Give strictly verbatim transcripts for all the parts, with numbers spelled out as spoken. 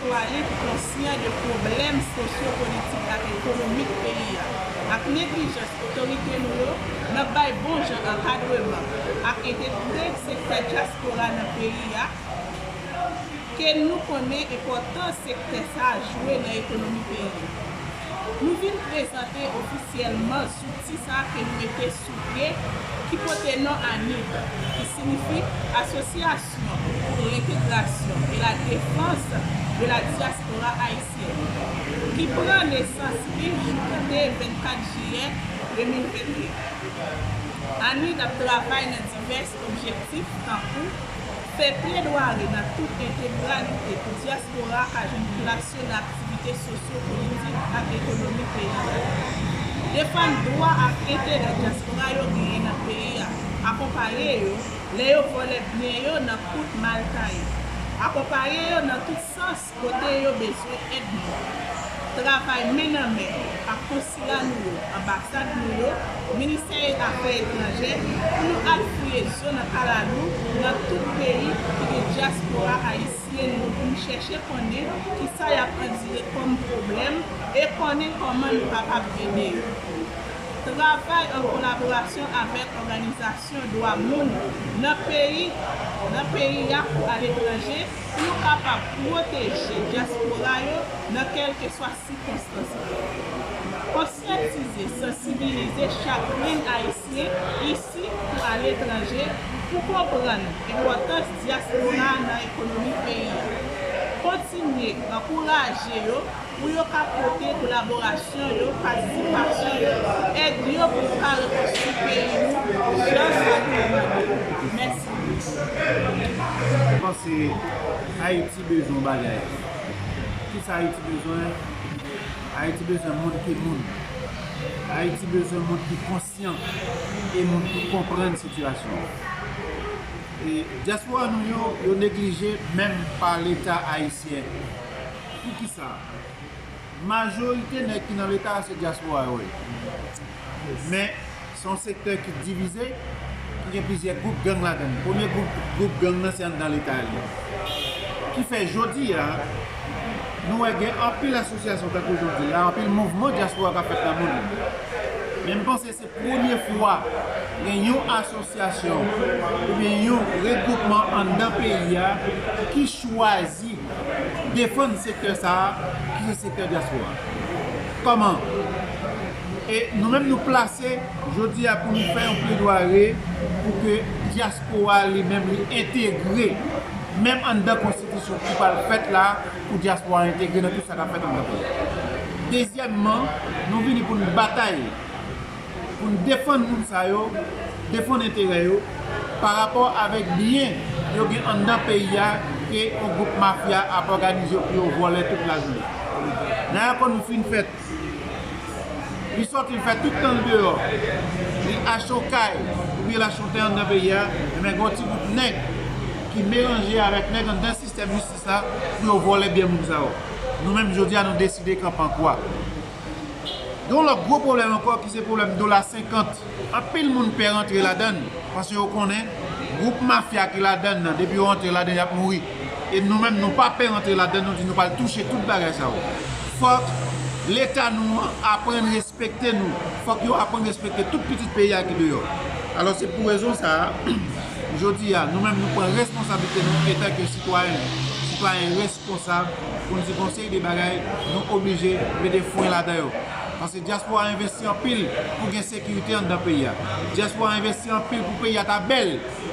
sitwayen ki konsyan de pwoblèm sosyo-politik ak ekonomik peyi a, ak neglijans otorite nou yo nan bay bon jan ankadreman ak entegre sektè dyaspora nan peyi a, ke nou konnen enpòtans sektè sa a jwe nan ekonomi peyi a. Nou vin prezante ofisyèlman zouti sa a ke nou mete sou pye, ki pote non ANID, ki siyifi Association pour l'intégration et la défense de la diaspora haïtienne, ki pran nesans li jouk de vennkat jiyè de mil venteyen. ANID ap travay nan divès objektif, tankou fè pledwari nan tout entegralite pou dyaspora ka jwenn plas yo nan aktivite sosyo-politik ak ekonomik peyi a. Defann dwa ak enterè dyaspora yo genyen nan peyi a. Akonpaye yo lè yo vòlè byen yo nan kout mal taye. Akonpaye yo nan tout sans kote yo bezwen èd nou. Travay men nan men ak konsila nou yo, anbasad nou yo, ministè afè etranjè, pou nou al fouye zo nan kalalou nan tout peyi ki gen dyaspora ayisyen yo pou n chèche konnen kisa y ap andire kòm pwoblèm e konnen kòman nou kapab ede yo. Travay an kolaborasyon avèk òganizasyon dwa moun nan peyi, nan peyi a kou aletranje pou nou kapab pwoteje dyaspora yo nan kèlkeswa sikonstans yo. Konsyantize, sansibilize chak grenn Ayisyen isi kou aletranje pou konprann enpòtans dyaspora nan ekonomi peyi a. Kontinye ankouraje yo pou yo ka pote kolaborasyon yo, patisipasyon yo, èd yo pou yo ka rekonstwi peyi nou jan sa nou mande. Mèsi. Mwen panse Ayiti bezwen yon bagay. Kisa Ayiti bezwen? Ayiti bezwen moun ki moun. Ayiti bezwen moun ki konsyan e moun ki konprann sitiyasyon. E dyaspora nou yo, yo neglije menm pa Leta ayisyen. Poukisa? Majorite nèg ki nan Leta a se dyaspora yo ye. Men, se yon sektè ki divize, ki gen plizyè gwoup gang ladan l. Premye gwoup, gwoup gang nan se anndan Leta a li ye. Ki fè jodi a, nou wè gen anpil asosyasyon tankou jodi a, anpil mouvman dyaspora k ap fèt nan mond lan. Men m panse se premye fwa gen yon asosyasyon oubyen yon regwoupman anndan peyi a ki chwazi defann sektè sa a, ki se sektè dyaspora. Kòman? E nou menm nou plase jodi a pou nou fè yon pledwari pou ke dyaspora li menm li entegre, menm anndan konstitisyon ki pral fèt la, pou dyaspora entegre nan tout sa k ap fèt anndan peyi a. Dezyèmman, nou vini pou n batay, pou n defann moun sa yo, defann enterè yo, pa rapò avèk byen yo gen anndan peyi a, ke yon gwoup mafya ap òganize yo pou yo vòlè tout lajounen. Dayè, kòm nou fin fèt, li sòti, li fè tout tan l deyò, li achte yon kay, oubyen l achte yon tè anndan peyi a, enben, gen yon ti gwoup nèg ki melanje avèk nèg anndan sistèm jistis la pou yo vòlè byen moun sa yo. Nou menm, jodi a, nou deside kanpe an kwa. Gen yon lòt gwo pwoblèm ankò ki se pwoblèm dola senkant. Anpil moun pè rantre ladan l, paske yo konnen gwoup mafya ki ladan l nan, depi yo rantre ladan l, y ap mouri. E nou menm, nou pa pè rantre ladan l, nou di nou pral touche tout bagay sa yo. Fòk Leta nou an aprann respekte nou. Fòk yo aprann respekte tout pitit peyi a ki deyò. Alò, se pou rezon sa a, jodi a, nou menm, nou pran responsablite nou antanke sitwayen, sitwayen responsab, pou n di gon seri de bagay, nou oblije mete fren ladan yo. Paske dyaspora envesti anpil pou gen sekirite anndan peyi a. Dyaspora envesti anpil pou peyi a ta bèl,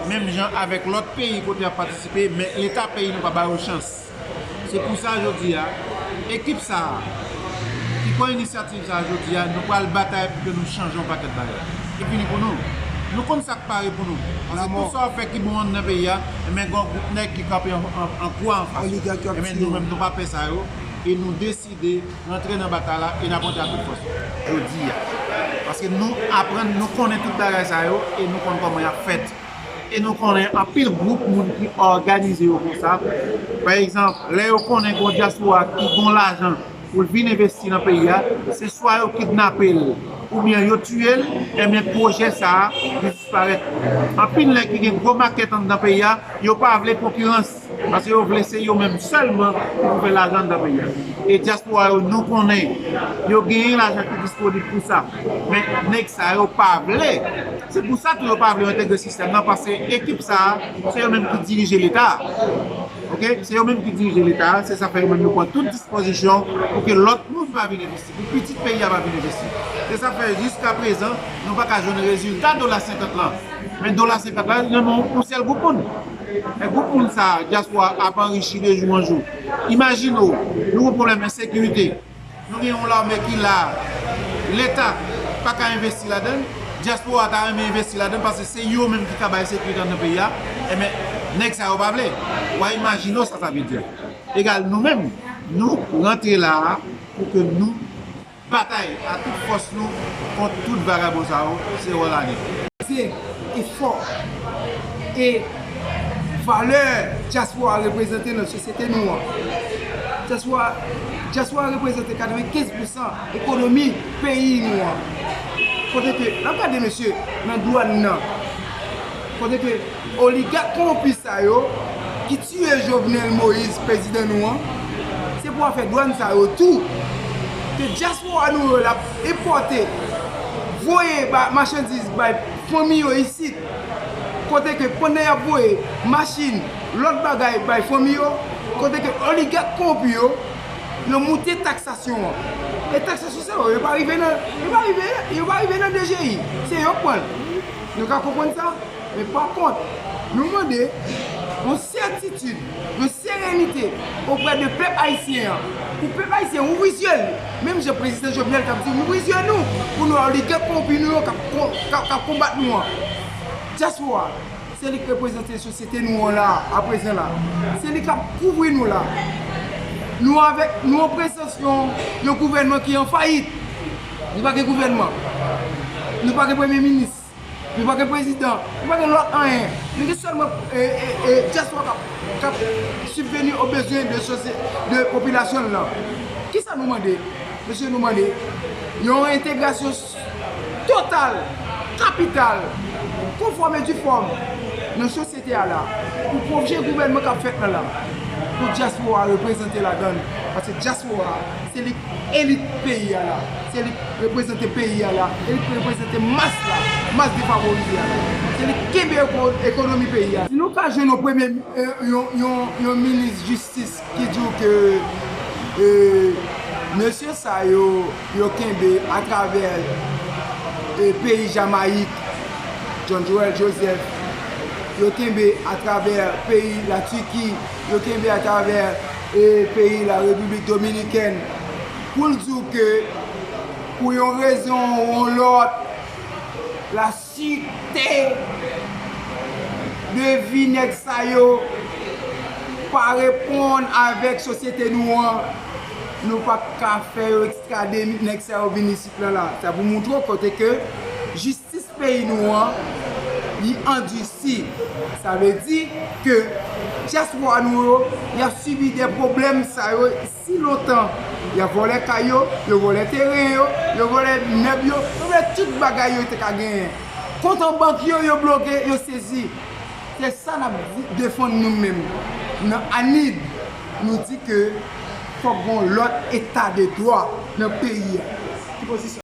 menm jan avèk lòt peyi kote y ap patisipe, men Leta peyi nou pa ba yo chans. Se pou sa jodi a, ekip sa a, ki pran inisyativ sa a jodi a, nou pral batay pou ke nou chanje yon pakèt bagay. Li fini pou nou. Nou konn sa k pare pou nou. Paske tout sa w ap fè ki bon anndan peyi a, enben, gen yon gwoup nèg ki kanpe an, an, an kwa anfas. Oligak yo ap tiye w. Enben, nou menm, nou pa pè sa yo, e nou deside rantre nan batay la, e n ap rantre ak tout fòs nou. Jodi a. Paske nou aprann, nou konnen tout bagay sa yo, e nou konn kòman y ap fèt. E nou konnen anpil gwoup moun ki òganize yo konsa. Pa egzanp, lè yo konnen gen yon dyaspora ki gen lajan pou l vin envesti nan peyi a, se swa yo kidnape l, oubyen yo tiye l, enben pwojè sa a, li disparèt. Anpil nèg ki gen gwo makèt anndan peyi a, yo pa vle konkirans. Paske yo vle se yo menm sèlman ki pou fè lajan anndan peyi a. E dyaspora yo, nou konnen, yo genyen lajan ki disponib pou sa. Men nèg sa yo pa vle. Se pou sa tou yo pa vle yo entegre sistèm nan, paske ekip sa a, se yo menm ki dirije Leta a. Oke? Se yo menm ki dirije Leta a, se sa fè yo menm yo pran tout dispozisyon pou ke lòt moun pa vin envesti, pou pitit peyi a pa vin envesti. Se sa fè jiska prezan, nou pa ka jwenn rezilta dola senkant lan. Men dola senkant la, nan men yon sèl gwoup moun. E gwoup moun sa a, dyaspora ap anrichi de jou an jou. Imajine w, nou gen pwoblèm ensekirite. Nou gen yon lame ki la, Leta pa ka envesti ladan l, dyaspora ta renmen envesti ladan l, paske se yo menm ki ka bay sekirite anndan peyi a. Enben, nèg sa yo pa vle. W a imajine w sa sa vle di. Egal, nou menm, nou rantre la a pou ke nou batay a tout fòs nou kont tout vagabon sa yo, se wòl a nèg. Se efò e valè dyaspora reprezante nan sosyete nou an. Dyaspora, dyaspora reprezante katrevenkenz pousan ekonomi peyi nou an. Kote ke, n ap gade mesye nan dwàn nan, kote ke oligak kowonpi sa yo ki tiye Jovenel Moïse, prezidan nou an, se pou afè dwàn sa yo tou. Ke dyaspora nou yo l ap enpòte, voye ba, machandiz bay fanmi yo isit. Kote ke pandan y ap voye machin, lòt bagay bay fanmi yo, kote ke oligak kowonpi yo, yo moute taksasyon an. E taksasyon sa yo, yo pa rive nan, yo pa rive, yo pa rive nan D G I. Se yo k pran l. Nou ka konprann sa? Men pa kont, nou mande yon sètitid, yon serenite oprè de pèp ayisyen an. Pou pèp ayisyen ouvri zye l. Menm jan prezidan Jovenel t ap di, ouvri zye nou pou nou wè oligak kowonpi nou yo k ap kon-, k ap, k ap konbat nou an. Dyaspora, se li k reprezante sosyete nou an la, aprezan la. Se li k ap kouvri nou la. Nou avèk, nou an prezans yon, yon gouvènman ki an fayit. Nou pa gen gouvènman. Nou pa gen premye minis. Nou pa gen prezidan, nou pa gen lòt anyen. Nou gen sèlman, e, e, e, dyaspora k ap, k ap sibveni o bezwen de sosye-, de popilasyon l lan. Kisa nou mande? Mesye, nou mande yon entegrasyon s-, total, kapital, konfòm e difòm nan sosyete a la, pou pwojè gouvènman k ap fèt la la, pou dyaspora reprezante ladan l. Paske dyaspora, se li k elit peyi a la, se li k reprezante peyi a la, e li k reprezante mas la, mas defavorize a la, se li k kenbe eko-, ekonomi peyi a. Si nou ka jwenn yon premye, e, yon, yon, yon minis jistis ki di w ke, e, mesye sa yo, yo kenbe atravè, e, peyi Jamayik, John Joël Joseph, yo kenbe atravè peyi Latiki, yo kenbe atravè, e, peyi la Repiblik Dominikèn, pou l di w ke pou yon rezon ou yon lòt, la site de vi nèg sa yo pa reponn avèk sosyete nou an, nou pa ka fè yo ekstrade nèg sa yo vin isit la la. Sa pou montre w kote ke jistis peyi nou an, li andisi. Sa vle di ke dyaspora nou yo, y ap sibi de pwoblèm sa yo si lontan. Y ap vòlè kay yo, yo vòlè teren yo, yo vòlè mèb yo, yo vòlè tout bagay yo te ka genyen. Kont an bank yo, yo bloke, yo sezi. Se sa n ap di, defann nou menm. Nan ANID, nou di ke fòk gon lòt eta de dwa nan peyi a. Ki pozisyon?